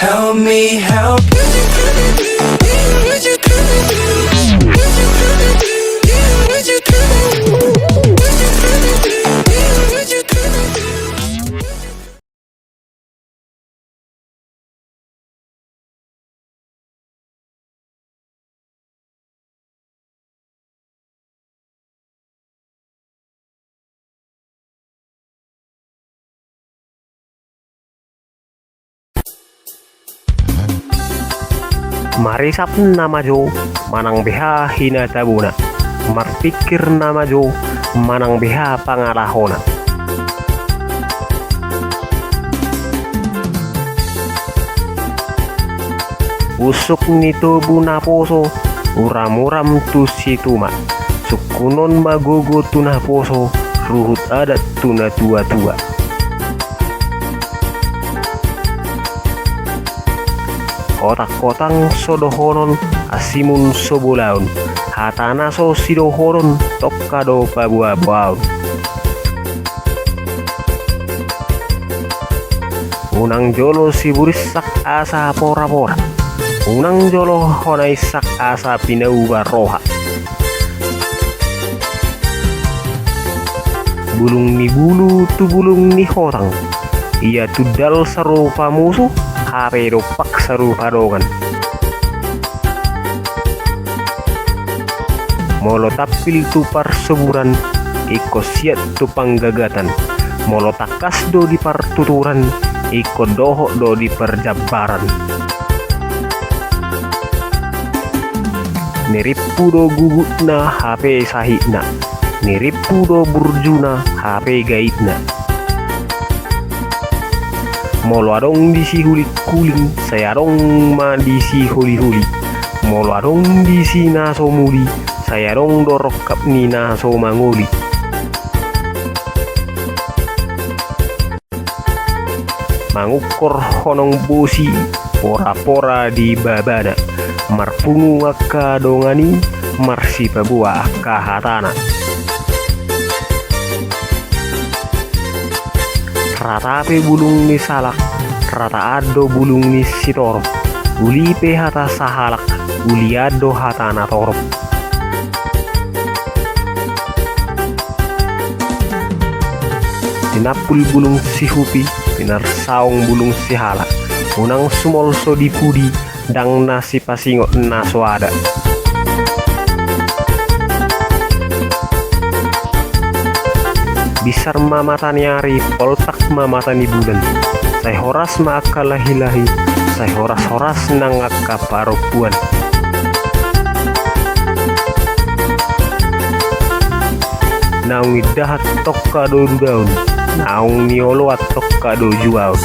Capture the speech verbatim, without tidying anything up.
Help me help. Marisap na majo manang beha hinatabona, marpingkir na majo manang beha pangalahona. Usuk ni tobu naposo, uram-uram tu situma. Sungkunon ma gogo tu naposo, ruhut adat tu natuatua. Hotang-hotang so dohonon, asimun so bolaon. Hata na so sidohonon, tongka do paboa-boaon. Unang jolo siburinsak asa pora-pora. Unang jolo hona insak asa pinauba roha. Bulung ni bulu tu bulung ni hotang. Ia tundal sarupa musu, hape dompak sarupa dongan. Molo tampil tu parsoburan, ingkon siat tu panggagatan. Molo tangkas do di partuturan, ingkon dohot do di parjambaran. Nirimpu do gugutna, hape sahitna. Nirimpu do burjuna, hape gaitna. Molo adong di sihulik-hulik, sai adong ma di siholi-holi. Molo adong di si na so muli, sai adong do rongkap ni na so mangoli. Mangungkor honong bosi, pora-pora di babana. Marpungu angka dongan i, marsipaboa angka hatana. Rata pe bulung ni salak, rataan do bulung ni sitorop. Uli pe hata sahalak, ulian do hata na torop. Tinampul bulung sihupi, pinarsaong bulung sihala. Unang sumolso di pudi, ndang na sipasingot na so ada. Binsar ma mata ni ari, poltak ma mata ni bulan. Sai horas ma angka lahi-lahi, sai horas-horas nang angka parompuan. Naung indahan tongka do dudaon, naung nioloan tongka do juaon.